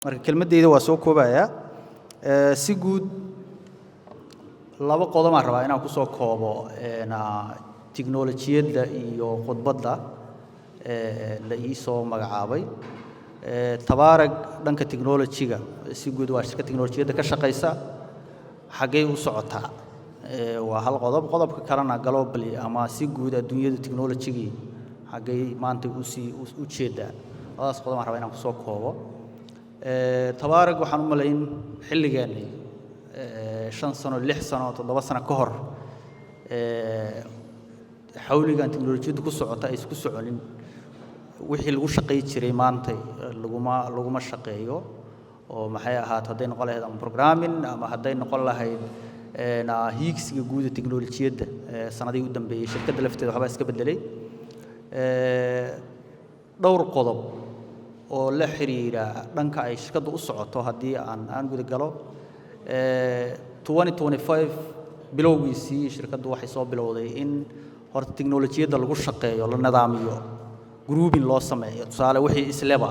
Marka kelmaddeyda waa soo koobayaa. Si guud laba qodobaan rabaa inaan kusoo koobo tiknolojiyadda iyo khudbadda la ii soo magacaabay. Tabaarag dhanka technology-ga si guud waa shirkad tiknolojiyadda ka shaqaysa, xaggay u socotaa waa hal qodob. Qodobka kalena, globally ama si guud adduunyadu technology-gii xaggay maanta usii u jeedaa? Labadaas qodob aan rabaa inaan kusoo koobo. Tabaarag waxaan u malayn xilligeennii 5 sano, 6 sano, 7 sano ka hor, xawligan tiknolojiyaddu ku socota ay isku soconin. Wixii lagu shaqay jiray maanta laguma shaqeeyo, oo maxay ahaato, hadday noqon lahayd ama programming ama hadday noqon lahayd hiigsiga guuda tiknolojiyadda sanadihii u dambeeyey, shirkadda lafteeda waxbaa iska beddelay. Dhowr qodob oo la xiriira dhanka ay shirkaddu u socoto haddii aan guda galo, 2025 bilowgiisii shirkaddu waxay soo bilowday in horta tiknolojiyadda lagu shaqeeyo la nidaamiyo, grouping loo sameeyo. Tusaale, wixii isleba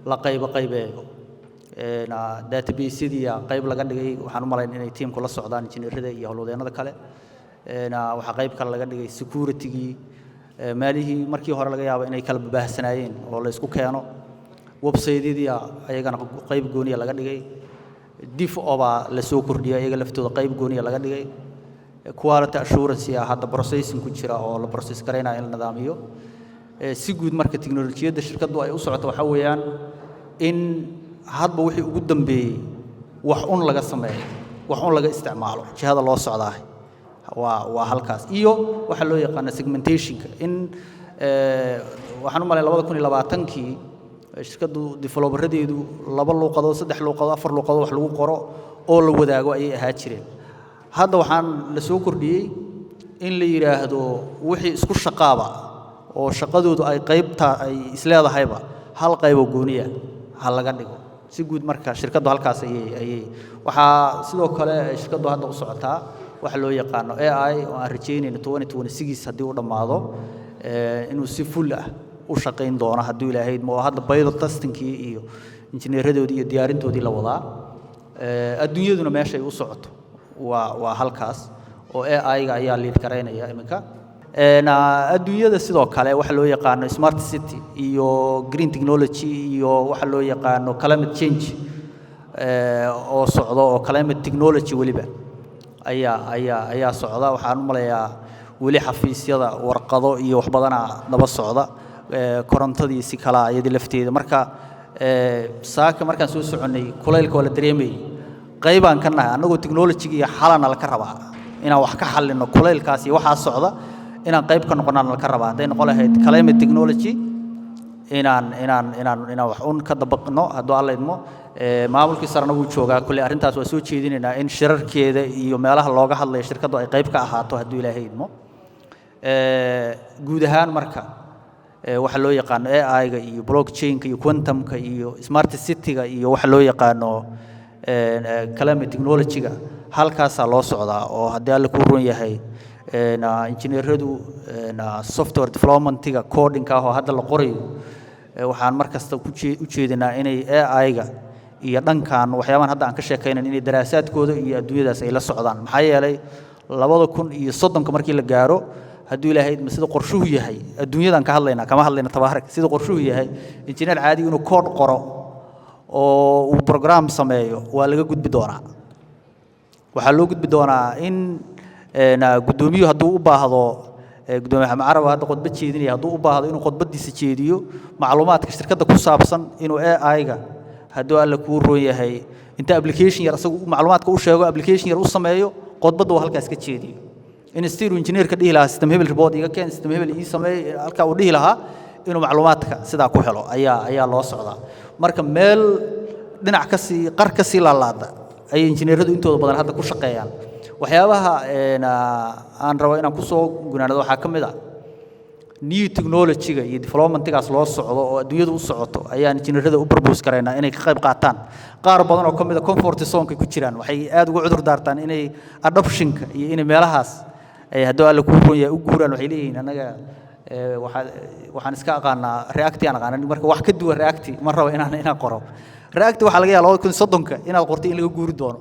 la qaybo qaybeeyo. Database-yadii qayb laga dhigay. Waxaan u malayn inay tiimku la socdaan, injineerada iyo howlwadeennada kale. Waxaa qayb kale laga dhigay security-gii, maalihii markii hore laga yaabo inay kala babaahsanaayeen oo la isku keeno. Website-yadii ayagana qayb gooniya laga dhigay. DevOps la soo kordhiyay, ayaga laftooda qayb gooniya laga dhigay. Quality assurance ah hadda processing ku jira oo la process garaynaya in la nidaamiyo. Si guud marka tiknolojiyadda shirkaddu ay u socoto waxaa weeyaan in hadba wixii ugu dambeeyey wax un laga sameeyo, wax un laga isticmaalo. Jihada loo socdaa waa halkaas iyo waxa loo yaqaano segmentationka. In waxaan u malay 2020-kii shirkaddu developeradeedu laba luuqadood, saddex luuqadood, afar luuqadood wax lagu qoro oo la wadaago ayay ahaa jireen. Hadda waxaan la soo kordhiyey in la yidhaahdo wixii isku shaqaaba oo shaqadoodu ay qaybta ay isleedahayba hal qayboo gooniya ha laga dhigo. Si guud marka shirkaddu halkaas ayay. Waxaa sidoo kale shirkaddu hadda u socotaa waxa loo yaqaano AI, oo aan rajaynayno 2026 haddii uu dhammaado inuu si full ah u shaqayn doono, hadduu Ilaahay idmo, oo hadda pilot testingkii iyo injineeradoodii iyo diyaarintoodii la wadaa. Adduunyaduna meeshay u socoto waa halkaas, oo AI-ga ayaa lead garaynaya iminka. Adduunyada sidoo kale waxa loo yaqaano smart city iyo green technology iyo waxa loo yaqaano climate change oo socdo, oo climate technology weliba ayaa socda. Waxaan u malayaa weli xafiisyada warqado iyo wax badanaa daba socda, korontadii si kalaa iyadii lafteeda. Marka saaka markaan soo soconnay kulaylka waa la dareemayay. Qaybaan ka nahay annagoo technology iyo xalana laka rabaa inaan wax ka xallinno kulaylkaas iyo waxaa socda, inaan qayb ka noqonnaan laka rabaa. Hadday noqon lahayd climate technology, inaan wax un ka dabaqno, hadduu Alla idmo. Maamulkii sarena wuu joogaa. Kulley arrintaas waa soo jeedinaynaa in shirarkeeda iyo meelaha looga hadlayo shirkaddu ay qayb ka ahaato, hadduu Ilaahay idmo. Guud ahaan marka waxa loo yaqaano AI-ga iyo blockchain-ka iyo quantum-ka iyo smart city-ga iyo waxa loo yaqaano climate technology-ga, halkaasaa loo socdaa. Oo haddii Alle kuu run yahay, injineeradu software development-iga coding-ka ah oo hadda la qorayo, waxaan mar kasta ku u jeedinaa inay AI-ga iyo dhankan waxyaabahan hadda aan ka sheekaynan inay daraasaadkooda iyo adduunyadaas ay la socdaan. Maxaa yeelay 2030-ka markii la gaaro, hadduu Ilaahay idmo, sida qorshuhu yahay, adduunyadan ka hadlaynaa, kama hadlayna Tabaarak, sida qorshuhu yahay, injineer caadi inuu code qoro oo uu program sameeyo waa laga gudbi doonaa. Waxaa loo gudbi doonaa in guddoomiyuhu hadduu u baahdo, gudoomiye Maxamed Carab hadda khudbad jeedinaya, hadduu u baahdo inuu khudbadiisa jeediyo macluumaadka shirkadda ku saabsan, inuu AI-ga, hadduu Alle kuu roon yahay, inta application yar asagu macluumaadka u sheego, application yar u sameeyo, khudbadda uu halkaas ka jeediyo, instead uu engineerka dhihi lahaa "System hebel report iga keen, system hebel ii sameey," halkaa uu dhihi lahaa, inuu macluumaadka sidaa ku helo ayaa loo socdaa. Marka meel dhinac ka sii qar ka sii laalaada ayay injineeradu intooda badan hadda ku shaqeeyaan. Waxyaabaha aan rabo inaan kusoo gunaanado waxaa ka mid ah new technology-ga iyo development-gaas loo socdo oo adduunyadu u socoto ayaan injineerada u propose karaynaa inay ka qayb qaataan. Qaar badan oo ka mid a comfort zone-ka ku jiraan, waxay aad uga cudur daartaan inay adoption-ka iyo inay meelahaas ay, hadduu Alle kuu roon yahay, u guuraan. Waxay leeyihiin, "Annaga waxaan iska aqaanaa React aan aqaana, marka wax ka duwan React ma rabo inaan qoro." React waxaa laga yaaba 2030-ka inaad qortay in laga guuri doono.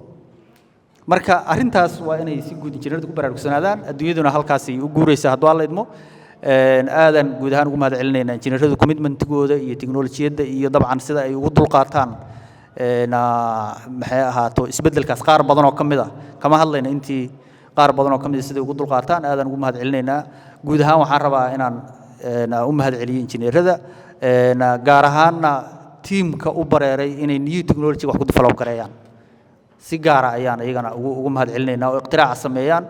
Marka arrintaas waa inay si guud injineeradu ku baraarugsanaadaan. Adduunyaduna halkaasay u guuraysaa hadduu Alla idmo. Aadan guud ahaan ugu mahad celinaynaa injineeradu commitmentigooda iyo teknolojiyadda iyo dabcan sida ay ugu dulqaataan, maxay ahaato, isbeddelkaas. Qaar badan oo ka mid ah kama hadlayna, intii qaar badan oo ka mid ah siday ugu dulqaataan aadaan ugu mahad celinaynaa. Guud ahaan waxaan rabaa inaan u mahad celiyo injineerada, gaar ahaanna tiimka u bareeray inay new technology wax ku develop gareeyaan. Si gaara ayaan iyagana ugu mahad celinaynaa oo iqtiraaca sameeyaan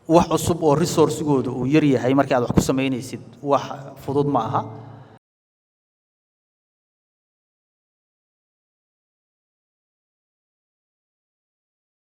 wax cusub oo resourcigooda uu yar yahay. Markii aad wax ku samaynaysid, wax fudud ma aha.